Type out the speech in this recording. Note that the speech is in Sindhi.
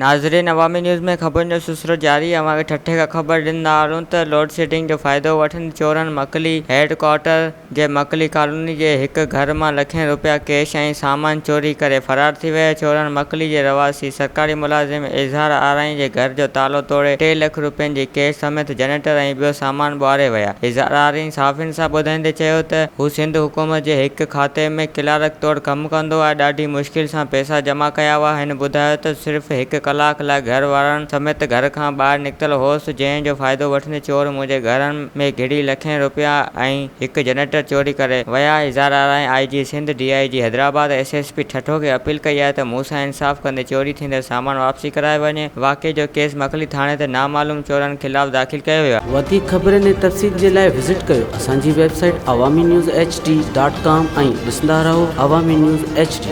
ناظرين عوامي نيوز ۾ خبرن جو سلسلو جاري اوهان کي ٺٽي کان خبر ڏيندا هلون ته لوڊشيڊنگ جو فائدو وٺندي چورن مڪلي هيڊ ڪوارٽر جي مڪلي ڪالوني جي هڪ گهر مان لکين رپيا ڪيش ۽ سامان چوري ڪري فرار ٿي ويا چورن مڪلي جي رهواسي سرڪاري ملازم اظهار آرائين جي گهر جو تالو توڙي ٽي لک رپين جي ڪيش سميت جنريٽر ۽ ٻيو سامان ٻوهاري ويا اظهار آرائين صحافين سان ٻڌائيندي چيو ته هو سنڌ حڪومت جي هڪ کاتي ۾ ڪلارڪ طور ڪم ڪندو آهي، ڏاڍي مشڪل سان پئسا جمع ڪيا هئا. هن ٻڌايو ته صرف هڪ ڪلاڪ لاء گهر وارن سميت گهر کان ٻاهر نڪتل هوس، جنهن جو فائدو وٺندي چور منهنجي گهر ۾ گهڙي لکين رپيا ۽ هڪ جنريٽر چوري ڪري ويا. اظهار آرائين I G Sindh, D I G Hyderabad, S S P Thatta کي اپيل ڪئي آهي ته مون سان انصاف ڪندي چوري ٿيندڙ سامان واپسي ڪرايو وڃي. واقعي جو ڪيس مڪلي ٿاڻي تي نامعلوم چورن خلاف داخل ڪيو ويو آهي. وڌيڪ خبرن ۽ تفصيل جي لاء وزٽ ڪيو اسان جي website Awami news H D dot com ۽ ڏسندا رهو عوامي نيوز ايڇ ڊي.